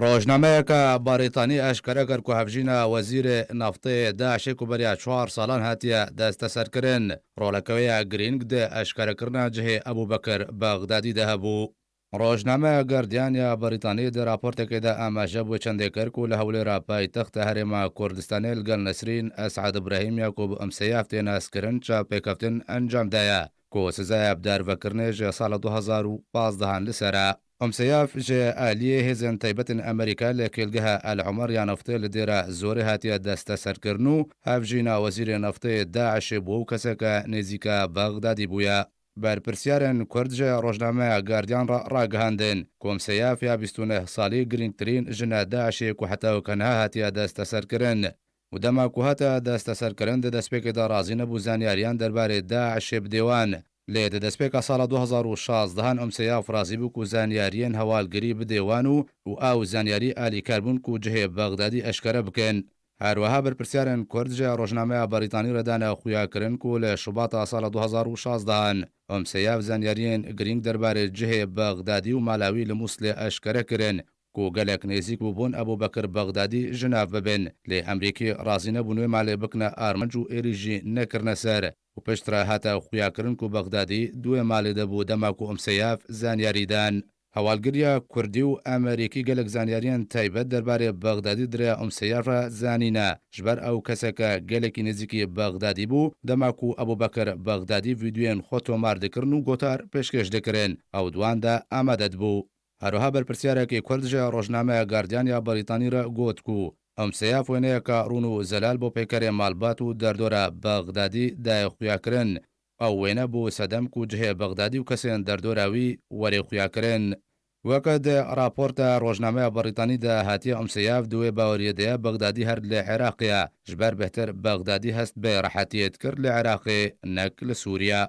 Rojnameyeke Brîtanî eşkere kir ku hevjîna wezîrê neftê DAIŞê ku beriya çar salan hatiye desteserkirin, roleke wê ya girîng di eşkerekirina cihê Ebûbekir Bexdadî de hebû. Rojnameya Guardian ya Brîtanî di raportekê de amaje bi wê çendê kir ku li Hewlêra paytexta Herêma Kurdistanê li gel Nesrîn Esad Ibrahîm ya ku bi Umseyaf tê naskirin çapêkeftin encam daye ku sizaya bi darvekirinê ji sala du hezar û pazdehan li ser e. Umseyaf ji aliyê hêzên taybetên Amerîka li kêlgeha El Omer ya neftê li Dêra Zorê hatiye desteserkirin û hevjîna wezîrê neftê DAIŞê bû û keseke nêzîka Bexdadî bûye. Berpirsyarên Kurd ji rojnameya Guardian re ragihandin ku Umseyaf ya bîst û neh salî girîngtirîn jina DAIŞê ku heta weke niha hatiye desteserkirin û dema ku hate desteserkirin di destpêkê de razî nebû zanyariyan derbarê DAIŞê bidê wan. Lê di destpêka sala du hezar û şazdehan Umseyaf razî bû ku zanyariyên hewalgirî bidê wan û, û ew zanyarî alîkar bûn ku cihê Bexdadî eşkere bikin. Her wiha berpirsyarên Kurd ji rojnameya Brîtanî re dane xuyakirin ku li Şubata sala du hezar û şazdehan Umseyaf zanyariyên girîng derbarê cihê Bexdadî û mala wî li Mûsilê eşkere kirin ku gelek nêzîk bûbûn Ebûbekir Bexdadî ji nav bibin. Lê Emrîkî razî nebûn wê malê bikine armanc û êrîşî nekirine ser û piştre hate xuyakirin ku Bexdadî di wê malê de bû dema ku Umseyaf zanyarî dan. Hewalgiriya Kurdî û Amerîkî gelek zanyariyên taybet derbarê Bexdadî di rêya Umseyaf re zanîne. Ji ber ew keseke gelekî nêzîkî Bexdadî bû, dema ku Ebûbekir Bexdadî vîdyoyên xwe tomar dikirin û gotar pêşkêş dikirin, ew di wan de amade dibû. Her wiha berpirsyareke Kurd ji rojnameya Guardian ya Brîtanî re got ku Umseyaf wêneyeke rûn û zelal bo peykerê malbat û derdora Bexdadî daye xuyakirin. Ew wêne bû sedem ku cihê Bexdadî û kesên derdora wî werê xuyakirin. Weke di raporta rojnameya Brîtanî de hatiye, Umseyaf di wê baweriyê de ye Bexdadî her li Iraqê ye, ji ber bêhtir Bexdadî hest bi rehetiyê dikir li Iraqê, nek li Sûriye.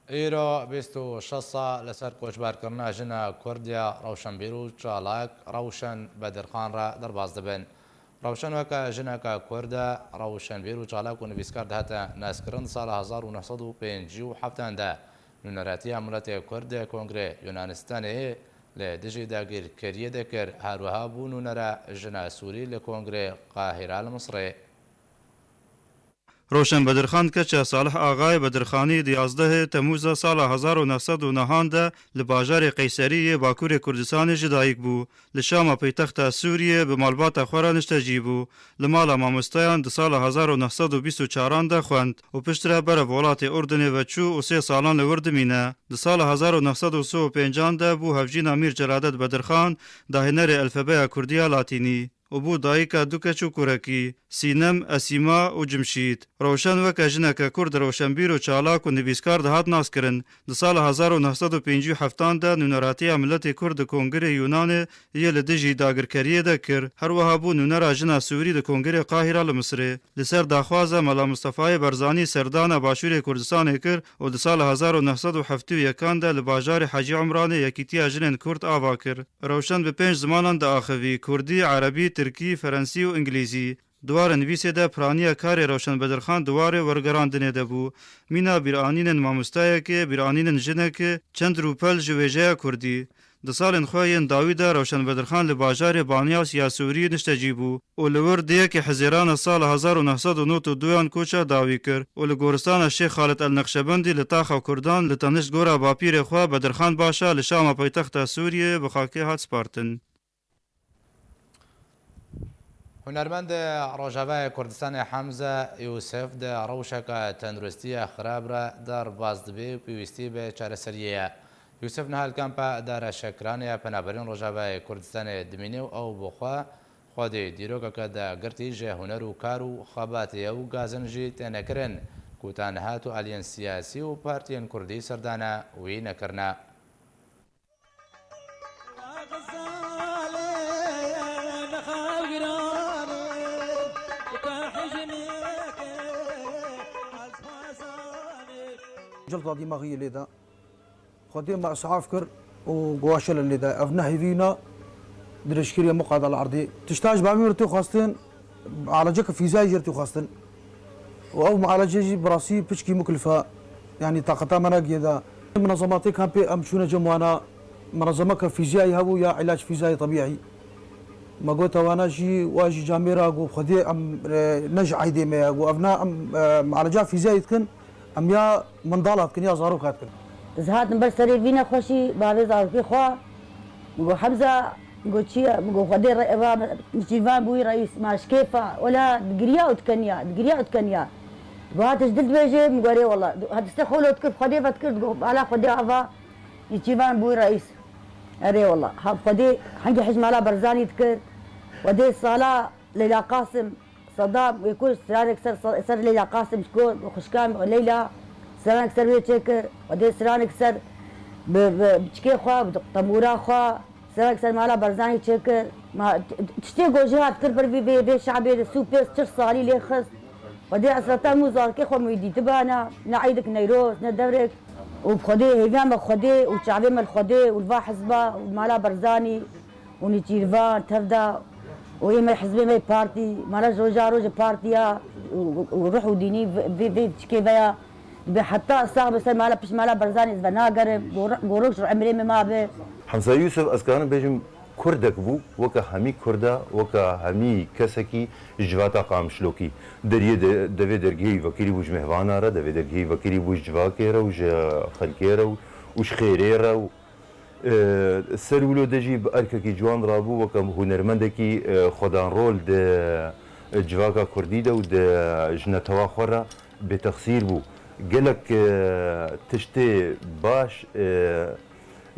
Îro bîst û şeş sal li ser koçberkirina jina Kurd ya rewşenbîr û çalak Rewşen Bedirxan re derbas dibin. Rewşen weke jineke Kurd e, rewşenbîr û çalak û nivîskar dihate naskirin. Di sala hezar û neh sed û pêncî û heftan de nûneratiya miletê Kurd di Kongrê Yunanistanê li dijî dagirkeriyê de kir. Her wiha bû nûnera jina Sûrî li Kongrê Qahîra li Misirê. Roşen Bedirxan keça Salih Axayê Bedirxanî di yazdehê Temûza sala hezar û neh sed û nehan de li bajarê Qeyserî yê Bakurê Kurdistanê ji dayik bû. Li Şama paytexta Sûriyê bi malbata xwe re niştecî bû. Li mala mamosteyan di sala hezar û neh sed û bîst û çaran de xwend û piştre berev welatê Urdunê ve çû û sê salan li wir dimîne. Di sala hezar û neh sed û sê û pêncan de bû hevjîna Mîr Celadet Bedirxan, dahînerê elfebeya Kurdî ya Latînî. û bû dayika du keç û kurekî, Sînem, Esîma û Cimşîd. Rewşen weke jineke Kurd, rewşenbîr û çalak û nivîskar dihat naskirin. Di sala hezar û neh sed û pêncî û heftan de nûneratiya miletê Kurd di Kongirê Yûnanê yê li dijî dagirkeriyê de kir. Her wiha bû nûnera jina Sûrî di Kongirê Qahîra li Misirê. Li ser daxwaza Mela Mistefayê Berzanî serdana Başûrê Kurdistanê kir û di sala hezar û neh sed û heftê û yekan de li bajarê Hecî Umranê Yekîtiya Jinên Kurd ava kir. Rewşen bi pênc zimanan diaxivî, kurdî, erebî, tirkî, ferensî û îngilîzî. Di warê nivîsê de piraniya karê Rewşen Bedirxan di warê wergerandinê de bû. Mîna bîranînên mamostayekê, bîranînên jinekê, çend rûpel ji wêjeya kurdî. Di salên xwe yên dawî de Rewşen Bedirxan li bajarê Banyas ya Sûrî niştecî bû û li wir di yekê Hizêrana sala hezar û neh sed û nod û duyan koça dawî kir û li goristana Şêx Xalid El Nexşebendî li taxa Kurdan li tenişt gora bapîrê xwe Bedirxan Başa li Şama paytexta Sûriyê bi xakê hat spartin. Hunermendê Rojavayê Kurdistanê Hemze Yûsif di rewşeke tenduristiya xirab re derbas dibe û pêwîstî bi çareseriyê ye. Yûsif niha li kampa Dara Şekranê ya Penaberên Rojavayê Kurdistanê dimîne û ew bi xwe xwedî dîrokeke dagirtî ji huner û kar û xebatê ye û gazin jî têne kirin ku ta niha tu aliyên siyasî û partiyên kurdî serdana wî nekirine. Cilta dîmaxiyê lê de. Xwedê me îsaf kir, û goşe li lê de. Ev ne hêvî na dirêjkiriye muqada li erdê. Tişta ji bavê min tê xwestin, alaceke fîzayê jê tê xwestin. Û ew mualece jî bi rastî piçkî muklife, yanî taqeta me nagiye de. Minezematê kampê em çûne cem wana, minezemeke fîziyayî hebû ya îlac fîzayê tebîî. Me got wana jî, wa jî camêra got Xwedê em, e, ne ji eydê me ye, got ev ne em, e, mualeca fîziyayî dikin, em ya mendala dikin, ya zaroka dikin. Ez hatim ber serê vî nexweşî, bavê zarokê xwe, min got Hemza, min got çi ye? Min got Xwedê re-, eva Nêçîrvan bûyî reîs, ma ji kêfa, wela digiriya û dikeniya, digiriya û dikeniya. Got hate ji dil dibêjê? Min got erê wela. Hate stê xolo dikir, Xwedê ve dikir, digot bala Xwedê ava Nêçîrvan bûyî reîs. Erê wela. Ha Xwedê hengî hij mala Barzanî dikir. Xwedê sala Leyla Qasim, Sedam, wê ku stranek ser, ser Leyla Qasim ji ku xwişkan Leyla, stranek ser wê çêkir, Xwedê stranek ser bi, bi biçikê xwe, bi qemûra xwe, stranek ser mala Barzanî çêkir. Ma t-, t-, tiştê ku jê hat kir ber vê, vê, vê şabê de sû pênc çil salî lê xist. Xwedê esreta min û zarokê xwe min wî dîtibana, ne eydek Newroz, ne devrek. Û bi Xwedê hêviya me Xwedê û çavê me li Xwedê û li va hizba û li mala Barzanî. û Nêçîrvan tev da û ê me hizbê me partî, mala ji roja rojê partiya û, û ruh û dînî vê, vê, vê çikê veya dibe heta sax be ser mala pişt mala Barzanî ez venagerim, gor-, gorok ji emrê me mabe. Hemza Yûsif, ez karim bêjim, Kurdek bû, weke hemî Kurda, weke hemî kesekî ji civata Qamişlokî. Deriyê de, devê dergehê wî vekirî bû ji mêvana re, devê dergehê wî vekirî bû ji civakê re û ji xelkê re û, û ji xêrê re û E, ser wilo de jî bi erkekî ciwan rabû, weke hunermendekî, e, xwedanrol di, e, civaka kurdî de û di, e, ji netewa xwe re bêtexsîr bû. Gelek, e, tiştê baş, e,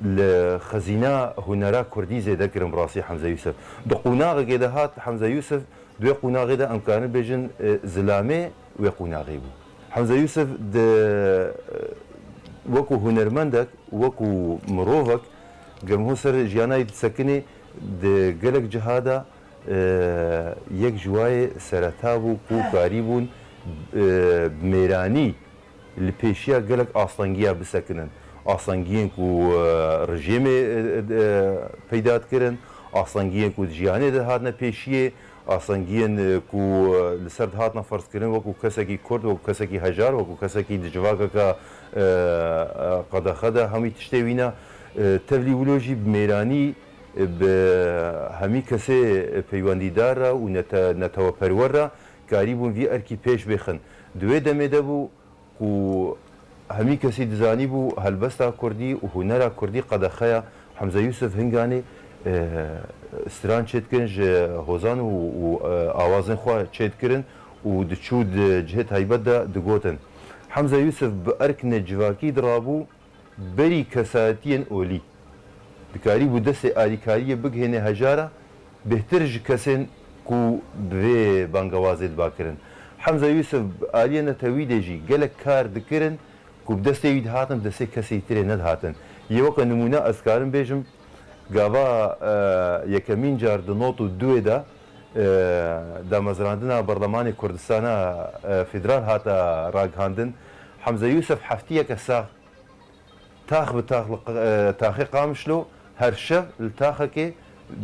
li xezîna hunera kurdî zêde kirin bi rastî Hemze Yûsif. Di qonaxekê de hat Hemze Yûsif, Di wê qonaxê de em karin bêjin, e, zilamê wê qonaxê bû. Hemze Yûsif di, e, wekû hunermendek, wekû mirovek, gem ho ser jiyana wî disekinê, di gelek ciha de, e, yek ji wayê sereta bû ku karîbûn, e, bi mêranî li pêşiya gelek astengiya bisekinin. Astengiyên ku, e, rejîmê, e, e, peyda dikirin, astengiyên ku di jiyanê de hatine pêşiyê, astengiyên, e, ku, e, li ser dihatine ferzkirin wekû kesekî kurd, wekû kesekî hejar, wekû kesekî di civakeke, e, e, qedexe de hemî tiştê wî ne. E, tevlî wilo jî bi mêranî, e, bi hemî kesê peywendîdar re û nete-, neteweperwer re karîbûn vî erkî pêş bêxin. Di wê demê de bû, ku hemî kesî dizanîbû helbesta kurdî û hunera kurdî qedexe ya. Hemze Yûsif hinganê, e, stran çêdikirin, ji hozan û, û, e, awazên xwe çêdikirin û diçû di cihê taybet de digotin. Hemze Yûsif bi erkine civakî dirabû berî kesayetiyên olî. Dikarîbû destê alîkariyê bigihêne hejara bêhtir ji kesên ku bi vê bangewazê diba kirin. Hemza Yûsif bi aliyê netewî de jî gelek kar dikirin ku bi destê wî dihatin, bi destê kesê tirê nedihatin. Yê weke nimûne ez karim bêjim, gava, e, yekemîn car di not û duê de, e, damezrandina Berlemanê Kurdistana, e, Federal hate ragihandin. Hemza Yûsif heftiyeke sax Tax bi tax li q-, e, taxê Qamişlo her şev li taxekê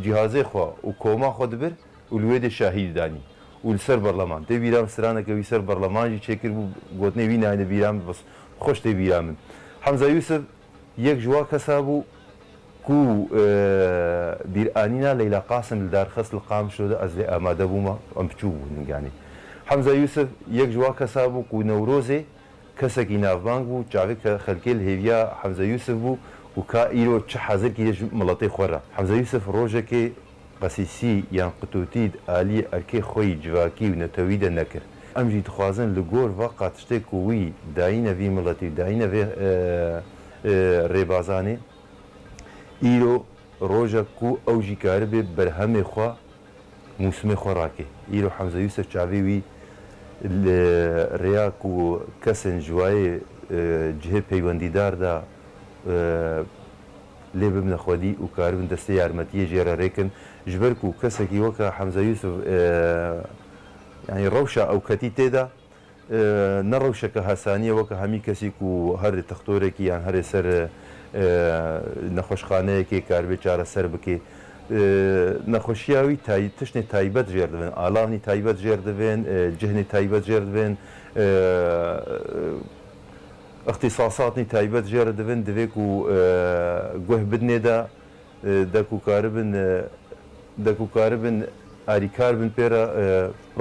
cîhazê xwe û koma xwe dibir û li wê dê şahî didanî û li ser berleman. Tê bîra min straneke wî ser berleman jî çêkiribû, gotinê wî nayêne bîra min, bes xweş tê bîra min. Hemza Yûsif yek ji wa kesa bû ku, e, bîranîna Leyla Qasim li dar xist li Qamişlo de ez lê amade bûma, em biçûk bûn hinganê. Hemza Yûsif yek ji wa kesa bû ku Newrozê Kesekî navbang bû, çavê ke-, xelkê li hêviya Hemze Yûsif bû û ka îro çi hezirkî ye ji miletê xwe re. Hemze Yûsif rojekê qesîsî yan qitûtî di aliyê erkê xwe yî civakî û netewî de nekir. Em jî dixwazin li gor veqa tiştê ku wî dayîne vî miletî û dayîne vê, e, e, rêbazanê, îro rojek ku ew jî karibe berhemê xwe mûsimê xwe rake. Îro Hemze Yûsif çavê wî li rêya ku kesên ji wayê, e, cihê peywendîdar de, e, lê bibine xwedî û karibin destê yarmetiyê jê re rêkin. Ji ber ku kesekî weke Hemze Yûsif, e, yanî rewşa ewketî tê de, E, ne rewşeke hesanî ye weke hemî kesî ku herê textorekî yan herê ser, e, e, nexweşxaneyekê karibê çareser bike. E, nexweşiya wî tay-, tiştê taybet jêr dibin, alavnî taybet jêr dibin, e, cihnî taybet jêr dibin, e, îxtîsasatnî taybet jêr dibin, divê ku, e, guh bidinê de, e, de ku karibin, e, de ku karibin alîkar bin pê re, e,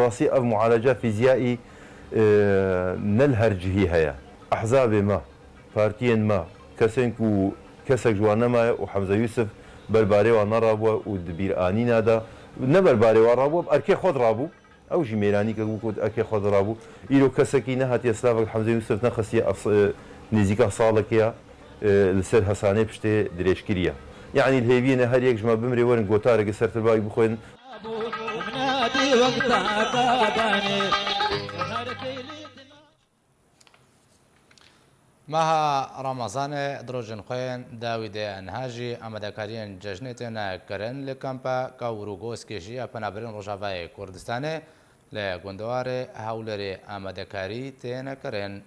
rastî ev mualeca fîziyayî, e, ne li her cihî heye. Ehzabê me, partiyên me, kesên ku kesek ji wan nemaye û Hemze Yûsif ber barê wan nerabûye û di bîranîna de, ne ber barê wan rabûye, bi erkê xwe de rabû. Ew jî mêranîkek bû ku di erkê xwe de rabû. Îro kesekî nehatiye silavek li Hemze Yûsif nexistiye, ev s-, e, nêzîka salekê ya, e, li ser hesanê piştê dirêj kiriye. Yanî li hêviyê ne her yek ji me bimrê, werin gotareke ser tirbavî bixwînin. Meha Remezanê di rojên xwe yên dawî de niha jî amadekariyên cejnê têne kirin. Li kampa Kawir û Goskê jî ya Penaberên Rojavayê Kurdistanê li gundewarê Hewlêrê amadekarî têne kirin.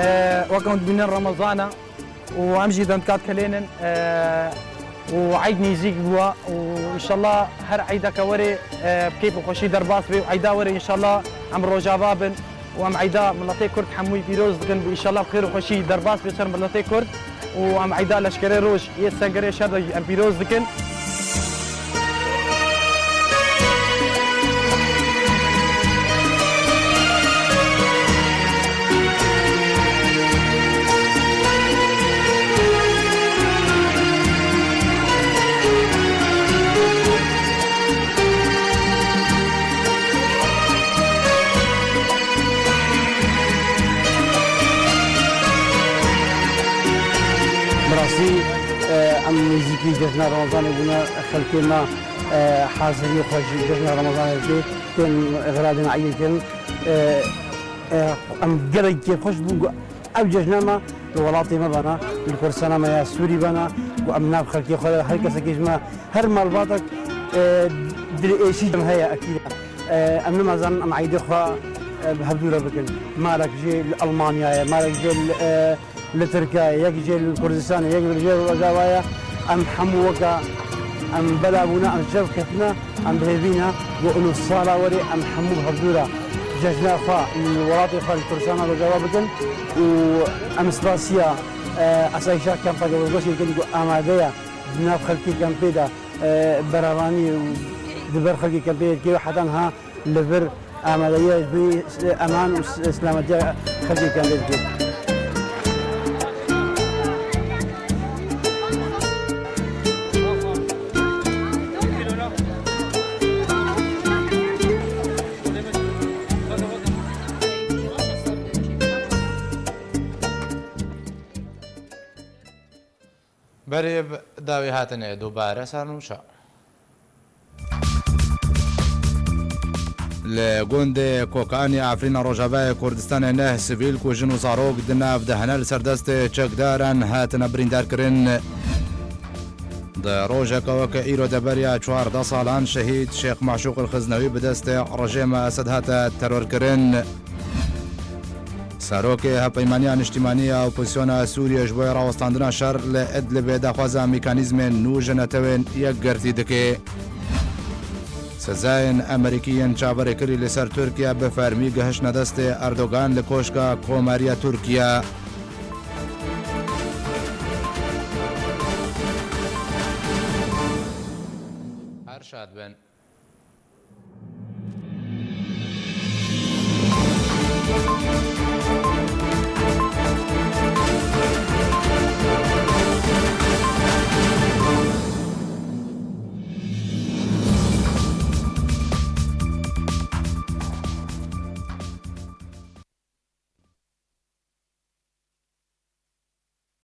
Ee, weke hûn dibînin Remezan e û em jî dendika dikelênin, ee, û eyd nêzîk bûye û înşallah her eydeke were, ee, bi keyf û xweşî derbas bê û eyda were înşallah em rojava bin. û em eyda miletê Kurd hemûyî pîroz dikin, bi înşallah bi xêr û xweşî derbas bê ser miletê Kurd û em eyda leşkerê roj yê Sengerê Şer de jî em pîroz dikin. Bi rastî, e, em nêzîkî cejna Remezanê bûne, xelkê me, e, haziriyê xwe ji cejna Remezanê dike, tên xeradên eydê kirin. E, e, em gelek kêfxweş bûn ku ev cejna me li welatê me bana, li Kurdistana me ya Sûrî bana, ku em nav xelkê xwe de her kesekî ji me, her malbatek, e, dilêşî cem heye ekî. E, em nimazanin em eydê xwe, e, bi hevdû re bikin. Malek jê li Almanyayê, malek jê li, e, li Tirkiyeyê, yek jê li Kurdistanê, yek jê li Rojavayê. Em hemû weke em bela bûne, em jev ketine, em bi hêvî ne ku ino sala werê em hemû bi hevdû re cejna xwe li welatê xwe li Kurdistana Rojava bikin û em spasiya, e, esayîşa kempa Kawir û Goskê dikin ku amade ye di nav xelkê kempê de, e, berevanî û di ber xelkê kempê de dike û heta niha li vir amadeyiya ji bo eman û s-, selametiya xelkê kempê dike. Berê bi dawî hatinê dubare ser nûşa. Li gundê Kokanî Efrîna Rojavayê Kurdistanê neh sivîl ku jin û zarok di nav de hene li ser destê çekdaran hatine birîndarkirin. Di rojeke weke îro de beriya çardeh salan şehîd Şêx Maşûq El Xiznewî bi destê rejêma Esed hate terorkirin. Serokê Hevpeymaniya Niştimanî ya Opozisyona Sûriyê ji bo rawestandina şer li Idlibê daxwaza mekanîzmên nû ji netewên yekgirtî dike. Sizayên Amerîkî yên çaverêkirî li ser Tirkiye bi fermî gihiştine destê Erdogan li Koşka Komariya Tirkiye. Her şad bin.